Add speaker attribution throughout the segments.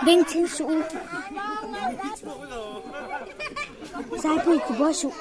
Speaker 1: Bengchheng suh u. Zaipui ti buai suh.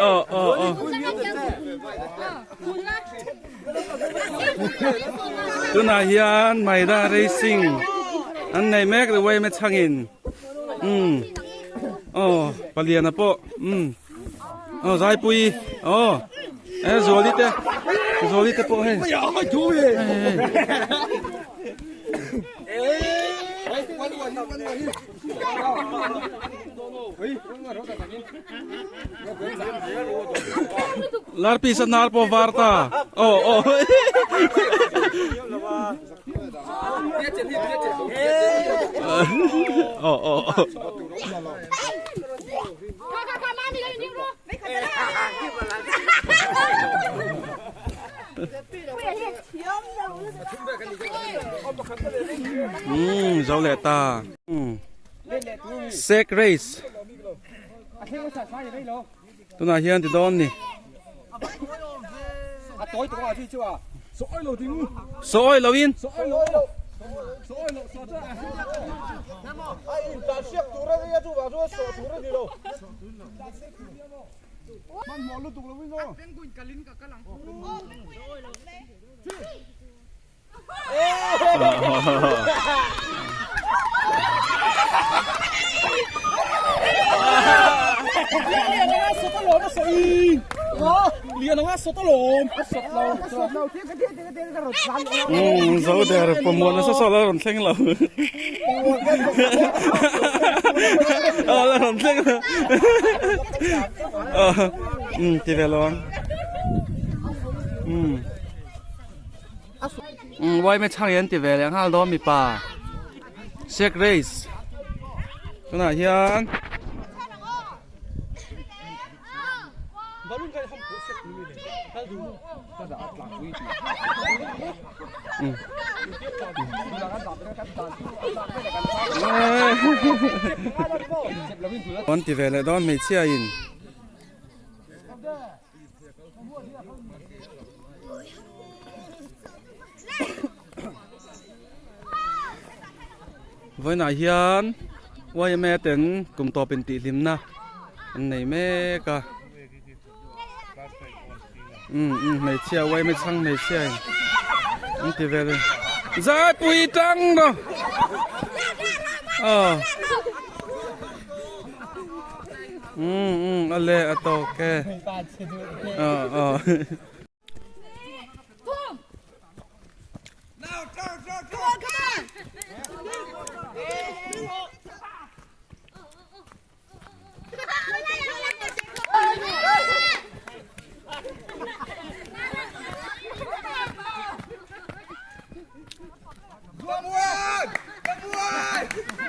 Speaker 2: Aw aw aw. Tunah hian Maida Racing an nei mek le uaime chhangin umm aw paliana pawh umm aw zaipui aw e zuali te zuali te pawh hei Larpi sa nar pawh var ta aw aw aw aw aw. Umm zo leh ta. Umm Sek race. Tunah hian ti dawn ni. Sawi lo in. Umm zo der pawmawh nasa saw la rawn thleng lo aw la rawn thleng lo umm ti ve lo ang umm. Uaime chhang hi an ti ve leh nghal dawn mipa sek race tunah hian an ti ve leh dawn hmeichhia in. Vawiinah hian yma ten kum tawp intihhlimna an nei mek a umm umm hmeichhia yma chhang hmeichhia in an ti vel a ni zaipui tang rawh aw. Umm umm a le a tawk e aw aw.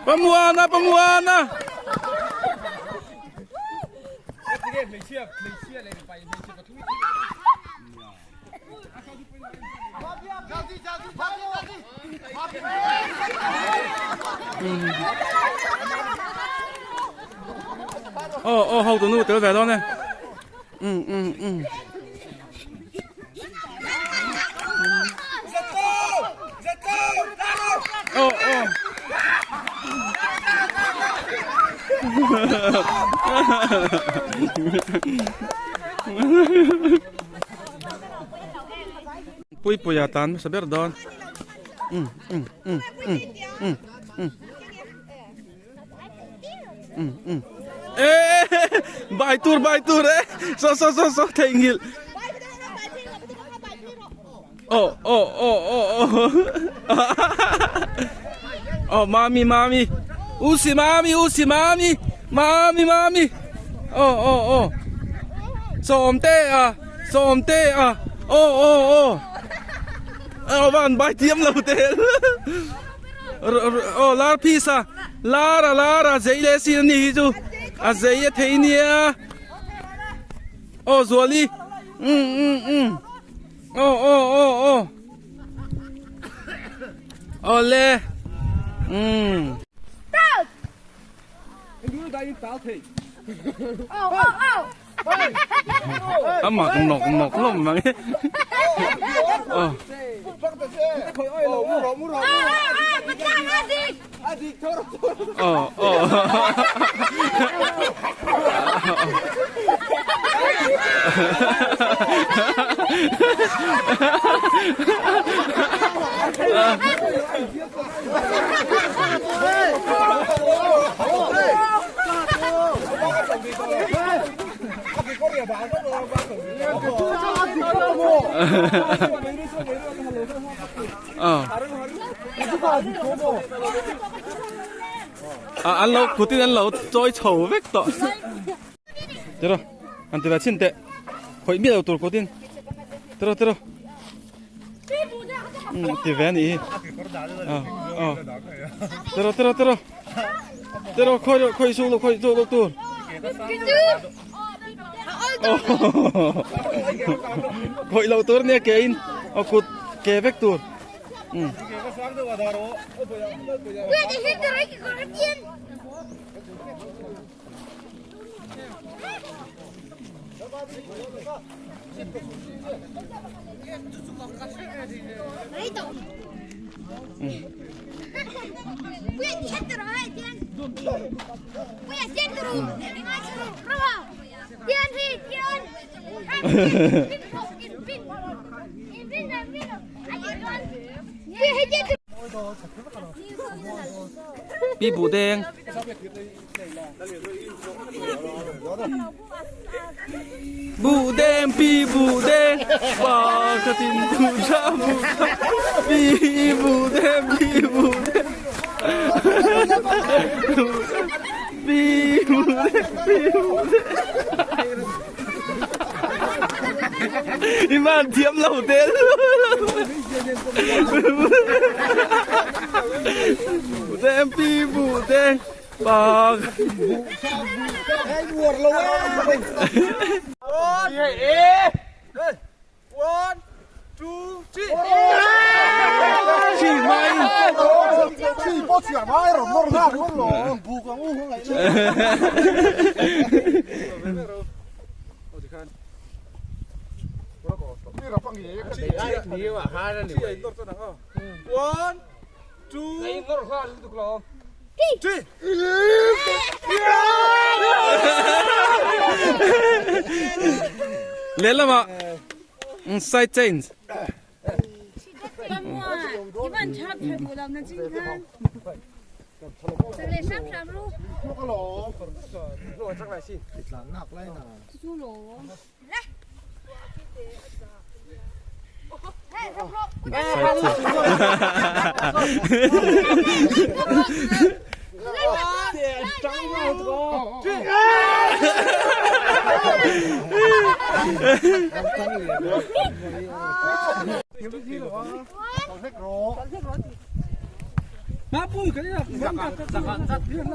Speaker 2: Pamuana Pamuana Aw aw ho tunu tel ve dawn e um um um Aw aw Puipuia tan hmasa ber dawn um um um um um um um um e bai tur bai tur e so so so so theihnghilh oh oh oh oh oh oh mami mami usi mami usi mami mami mami oh oh oh sawm te a sawm te a oh oh oh oh van bai thiam lo te Aw lar phis a lar a lar a zei leh sin a ni hi chu a zei a thei nia aw zuali um um um aw aw aw aw aw le um A mak nawk nawk hlawm mai. Aw. Aw aw. An lo kutin an lo chawi chho vek tawh tiraw han ti ve chhin teh khawih miah lo tur kutin tiraw tiraw ti ve a nih hi aw tiraw tiraw tiraw tiraw khawi rawh khawi suh khawi suh loh tur khawih loh tur nia ke in aw kut ke vek tur. Pi buh deng. Buh deng pi buh deng pa ka tin buh tha buh tha pi buh deng pi buh deng pi buh deng pi buh deng I man thiam lo tel buh deng pi buh deng Pak. Chỉ mai. Lehlamah side change.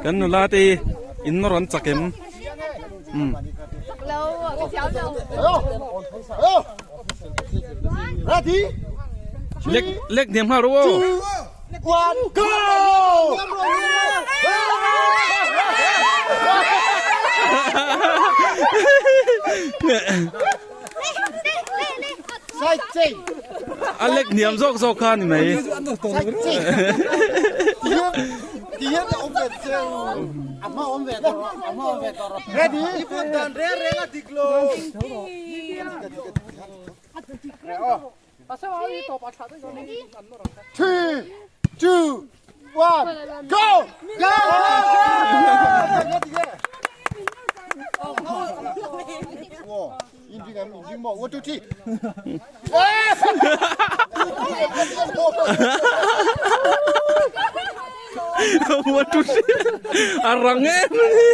Speaker 2: Kan nula te in rawn chak em? Lek lek hniam nghal rawh aw. A lek hniam zawk zawk kha ni mai. One two three a rang em a ni.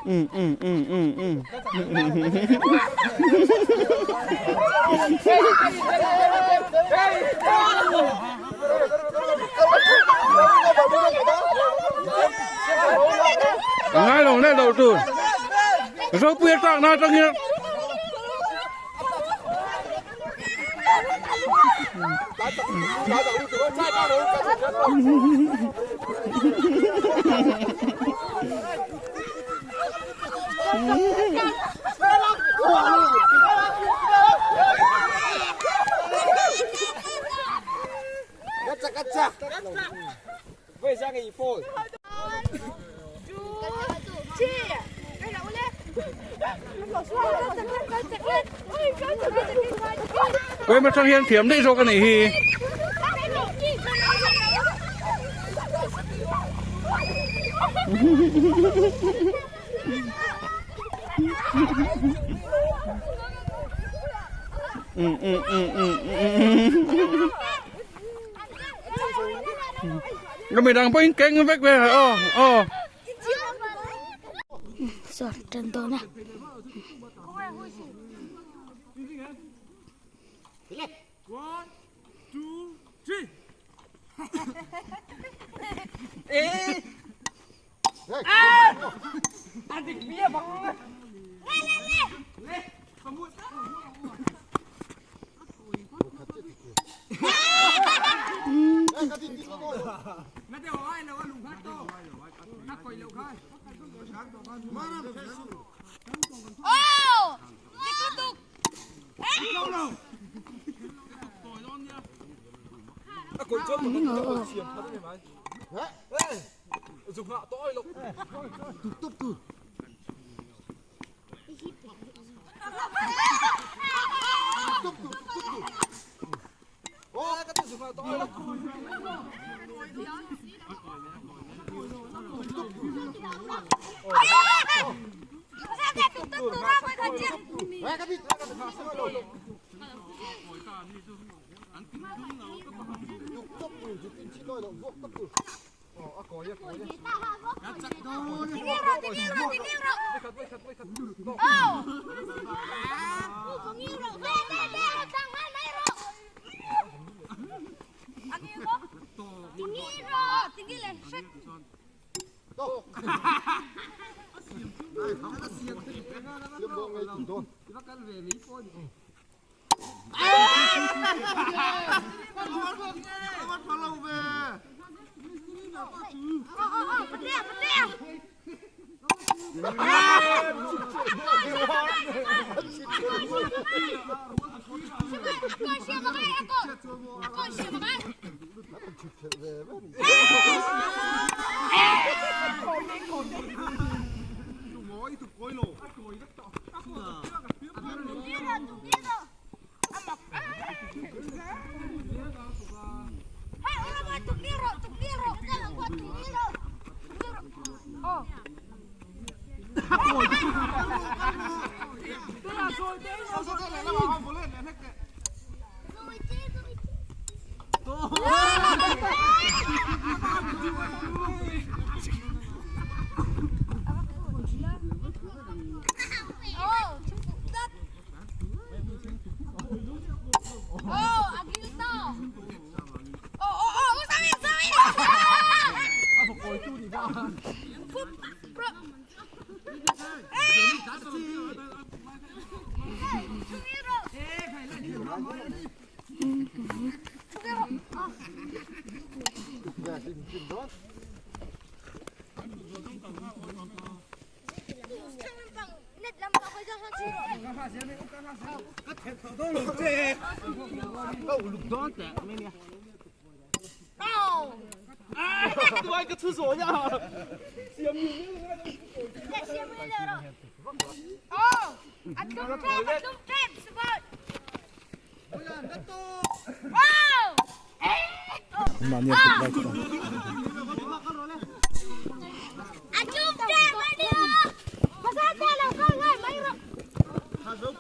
Speaker 2: Um um um um um. A ngai lo leh lo tur. Ropui a tlak na atang hian. Quên mất trong hiên thiểm đấy rồi cái này hi. Ừ ừ ừ ừ ừ. Cái mình đang bánh kênh vách về hả? Ờ ờ.
Speaker 1: Sor tan dawn a.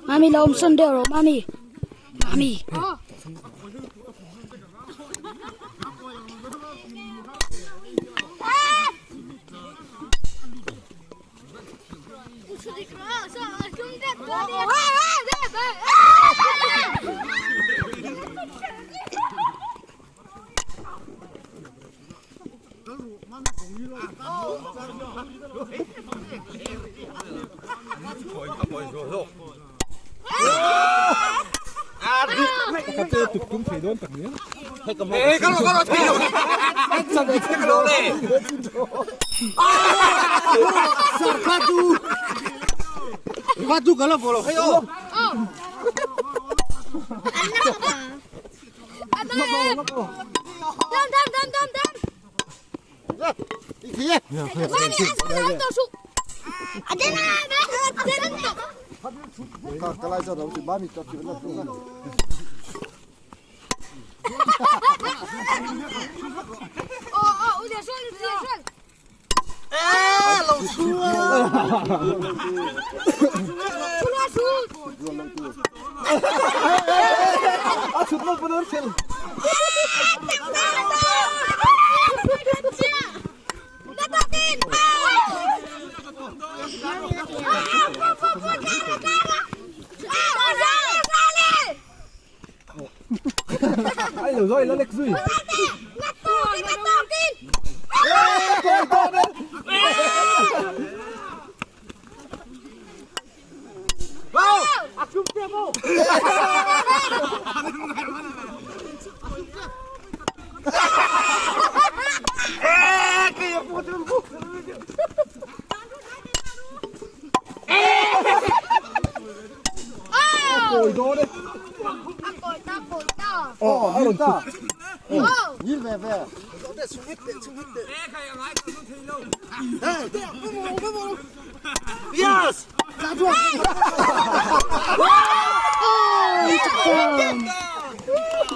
Speaker 1: Mami lo awm sawn deuh rawh mami mami.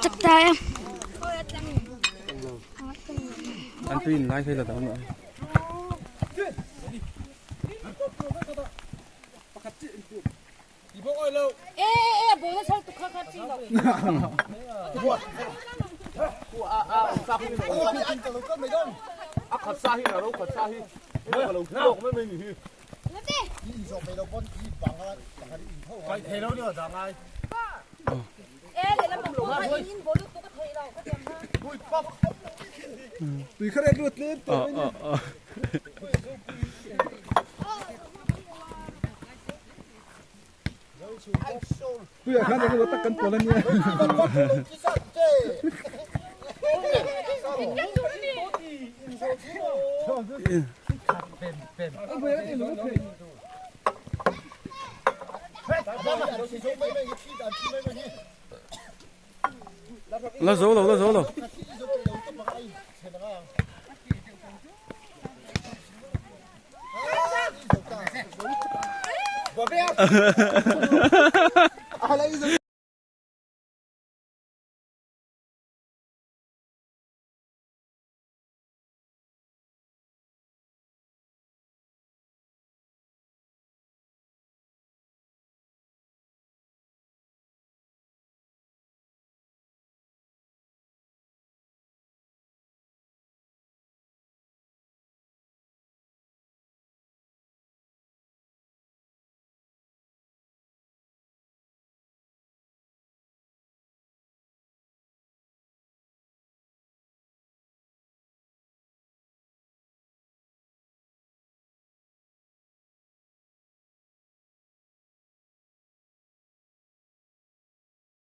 Speaker 1: Chak ta em.
Speaker 2: An tui in lai thei la dang a. La zo lo la zo lo.